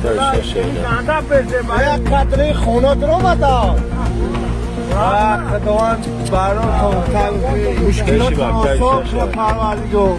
Як қатраи хона даромада. Худованд баротон мушкилот осон кунад, Парвардигор.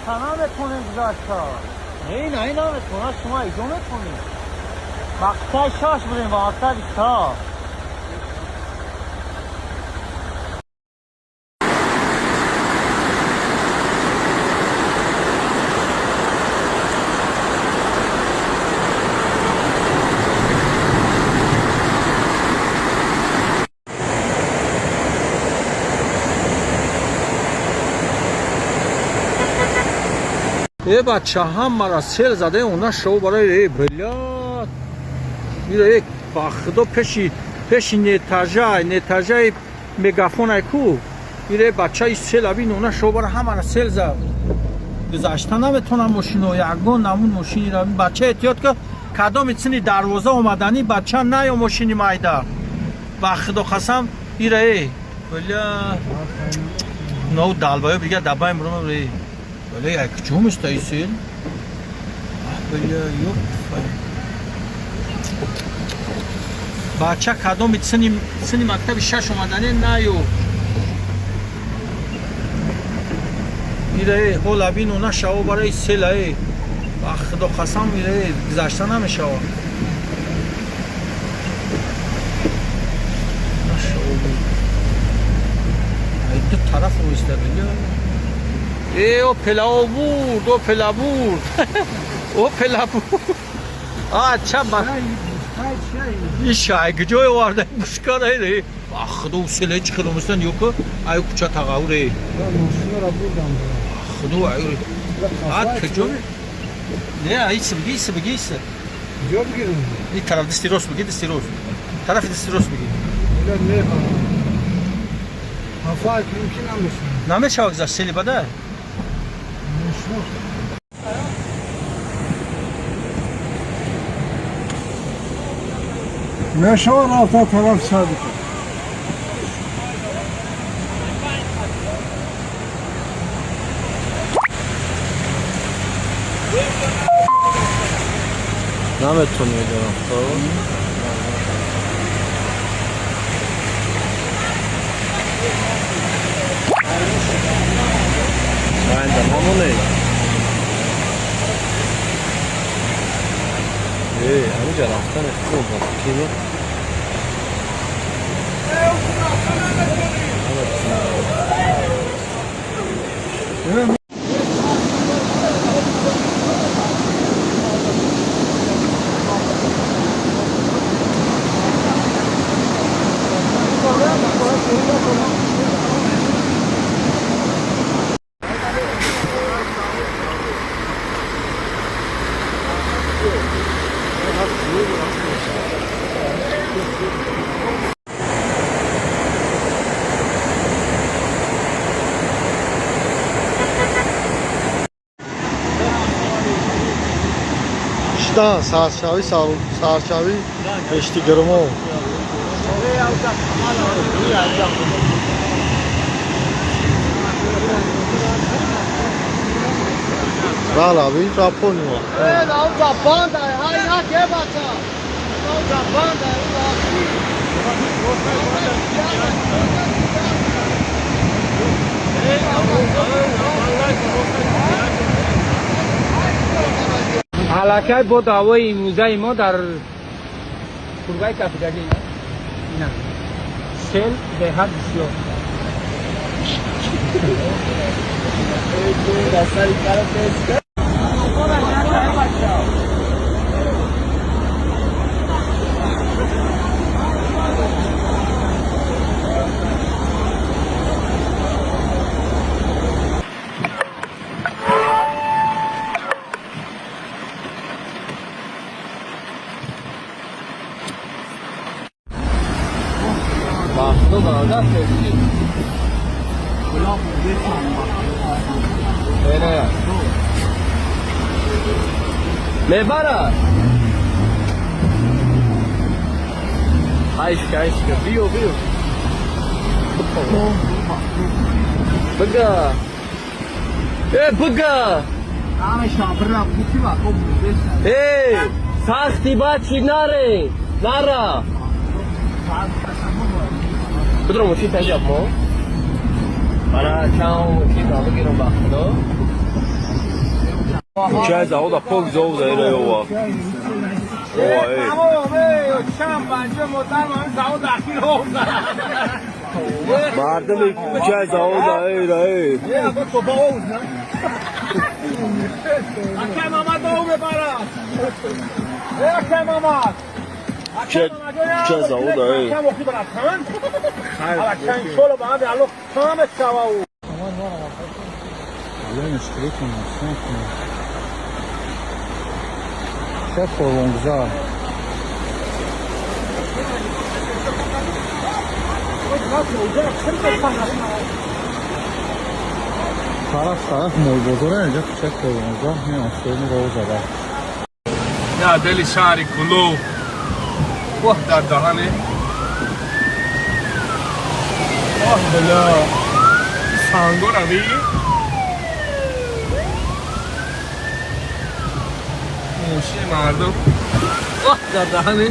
Наметонем гузашта. Не, не, наметонам, шумо иҷо метонед. Мақсад шаш будем ва мақсади та. Э, бача, ҳамара сел заде, она шоу барои, э, бля. Ира, э, ба худо, пеши нетажаи мегафон ай ку. Ира, бачаи, сел абин, она шоу бара ҳамара сел зад. Гузашта наметонам мошино, ягон намун мошинира. Бача, эҳтиёт ка, кадоми цини дарвоза омаданӣ, бача, наё мошини майда. Ба худо қасам, ира, э, бля. Но далбаё бига дабаем рум, э. Бля, як чум стои сел? Бля, ёп. Бача, кадоми цини мактаби шаш омаданӣ наё. Ира, э, ҳола бин, она шаво барои села, э. Ба худо қасам, ира, э, гузашта намешава. Нашава. Ай ду тараф оиста, бля. Э, о пела бурд, о пела бурд. О пела бурд. А, ча ба. Ишай, куҷое оварда бушкара, э? Ба худо, селе чӣ хел омастан ёко, ай куча тағавре. Худо, ай. А куҷо? Не, ай сибги, сибги, си. Куҷо бигирем? Ин тараф дасти рост бигир, дасти рост. Тарафи дасти рост бигир. Мефаҳмам. Хафа кунем ки намешавад. Намешава гузашт, сели бада? Мошино. Мешава рафта тараф садика. Наметонӣ рафта. Айда намонед. Э, ҳамиҷа рафтани хуб ба фикри ман. Шидан саршавӣ, саршавӣ пешти гирмо. Бале, ин ра. Аллакай бо даъвои имрӯзаи мо дар курбаи кафидагӣ ина сел беҳад бисёр. Бахто бародар пеши. Эне. Мебара. Айшка, айшка, биё, биё. Бага. Э, бага. Эй, сахти бачи наре. Нара. Кудро мошин таҷаб мо? Ана чанд мошин бигирам ба худо. Кучаи завода пок зов заира ёва. Ова, эй. Мардуми кучаи завода эйра эй. Кучаи завода эй. Ча корвонгузар. Тараф тараф молбозора инҷа куча корвонгузар меонсони роҳ зада. Я дили шаҳри Кулоб. Воҳ дар даҳане. Воҳ била. Сангора би. Мошини мардум. Воҳ дар даҳане.